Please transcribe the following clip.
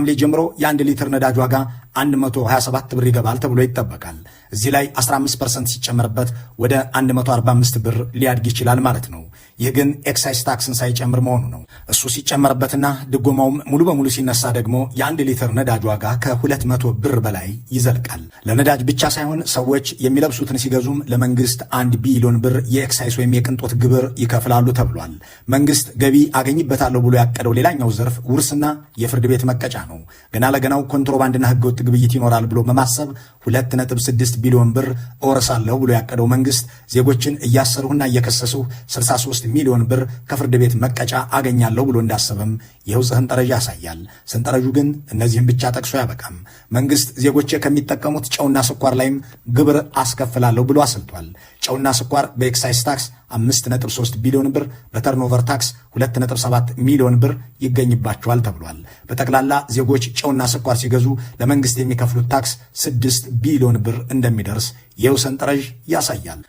ከሐምሌ ጀምሮ የ1 ሊትር ነዳጅ ዋጋ 127 ብር ይገባል ተብሎ ይጠበቃል። እዚህ ላይ 15% ሲጨመርበት ወደ 145 ብር ሊያድግ ይችላል ማለት ነው። ይህ ግን ኤክሳይዝ ታክስን ሳይጨምር መሆኑ ነው። እሱ ሲጨመርበትና ድጎማውም ሙሉ በሙሉ ሲነሳ ደግሞ የ1 ሊትር ነዳጅ ዋጋ ከ200 ብር በላይ ይዘልቃል። ለነዳጅ ብቻ ሳይሆን ሰዎች የሚለብሱትን ሲገዙም ለመንግስት 1 ቢሊዮን ብር የኤክሳይዝ ወይም የቅንጦት ግብር ይከፍላሉ ተብሏል። መንግስት ገቢ አገኝበታለሁ ብሎ ያቀደው ሌላኛው ዘርፍ ውርስና የፍርድ ቤት መቀጫ ነው። ገና ለገናው ኮንትሮባንድና ህገወጥ ግብይት ይኖራል ብሎ በማሰብ 2.6 ቢሊዮን ብር እወርሳለሁ ብሎ ያቀደው መንግስት ዜጎችን እያሰርሁና እየከሰስሁ 63 ሚሊዮን ብር ከፍርድ ቤት መቀጫ አገኛለሁ ብሎ እንዳሰበም ይኸው ሰንጠረዥ ያሳያል። ሰንጠረዡ ግን እነዚህን ብቻ ጠቅሶ አያበቃም። መንግስት ዜጎቼ ከሚጠቀሙት ጨውና ስኳር ላይም ግብር አስከፍላለሁ ብሎ አስልቷል። ጨውና ስኳር በኤክሳይዝ ታክስ 5.3 ቢሊዮን ብር፣ በ turnover tax 2.7 ሚሊዮን ብር ይገኝባቸዋል ተብሏል። በጠቅላላ ዜጎች ጨውና ስኳር ሲገዙ ለመንግስት የሚከፍሉት ታክስ 6 ቢሊዮን ብር እንደሚደርስ ይኸው ሰንጠረዥ ያሳያል።